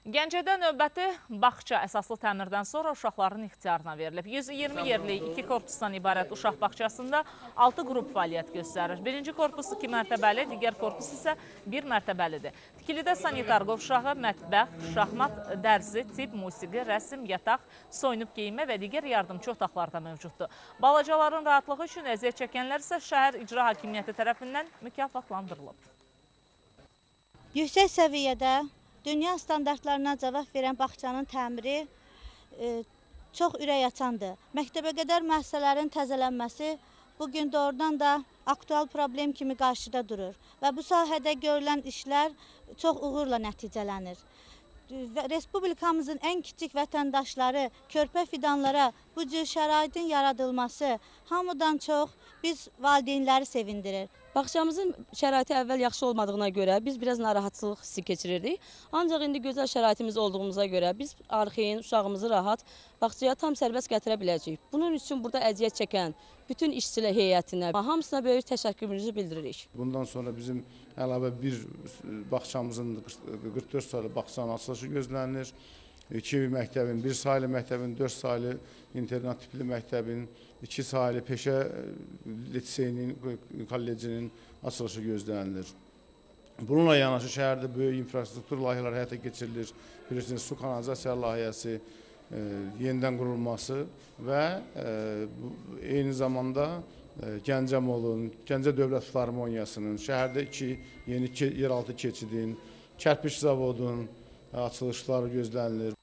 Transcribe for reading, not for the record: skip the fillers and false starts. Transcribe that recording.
Gəncədə növbəti bağça əsaslı təmirdən sonra uşaqların ixtiyarına verilib. 120 yerlik 2 korpusdan ibarət uşaq bağçasında 6 qrup fəaliyyət göstərir. Birinci korpus 2 mərtəbəli, digər korpus isə 1 mərtəbəlidir. Tikilidə sanitar qovşağı, mətbəx, şahmat dərzi, tibb, musiqi, rəsm, yataq, soyunub geyinmə və digər yardımçı otaqlar da mövcuddur. Balacaların rahatlığı üçün əziyyət çəkənlər isə şəhər icra hakimiyyəti tərəfindən mükafatlandırılıb. Yüksək səviyyədə dünya standartlarına cavab verən bağçanın təmiri çox ürəkaçandır. Məktəbəqədər müəssisələrin təzələnməsi bugün doğrudan da aktual problem kimi qarşıda durur və bu sahədə görülən işlər çox uğurla nəticələnir. Respublikamızın ən kiçik vətəndaşları, körpə fidanlara bu cür şəraitin yaradılması hamıdan çox biz valideynləri sevindirir. Bağçamızın şəraiti əvvəl yaxşı olmadığına görə biz biraz narahatçılıq hissi keçirirdik. Ancaq indi gözəl şəraitimiz olduğumuza görə biz arxayın, uşağımızı rahat bağçaya tam sərbəst gətirə biləcəyik. Bunun üçün burada əziyyət çəkən bütün işçilər heyətinə hamısına böyük təşəkkürümüzü bildiririk. Bundan sonra bizim əlavə bir bağçamızın 44 saylı bağçanın açılışı gözlənilir. 2 məktəbin, 1 saylı məktəbin, 4 saylı internat tipli məktəbin, 2 saylı peşə liseyinin, kollecinin açılışı gözlənilir. Bununla yanaşı şəhərdə böyük infrastruktur layihələri həyata keçirilir. Bilirsiniz, su kanalizasiya layihəsi yenidən qurulması və eyni zamanda Gəncə Molun, Gəncə Dövlət Filarmoniyasının, şəhərdə 2 yeni yeraltı keçidin, kərpiç zavodunun açılışları gözlənilir.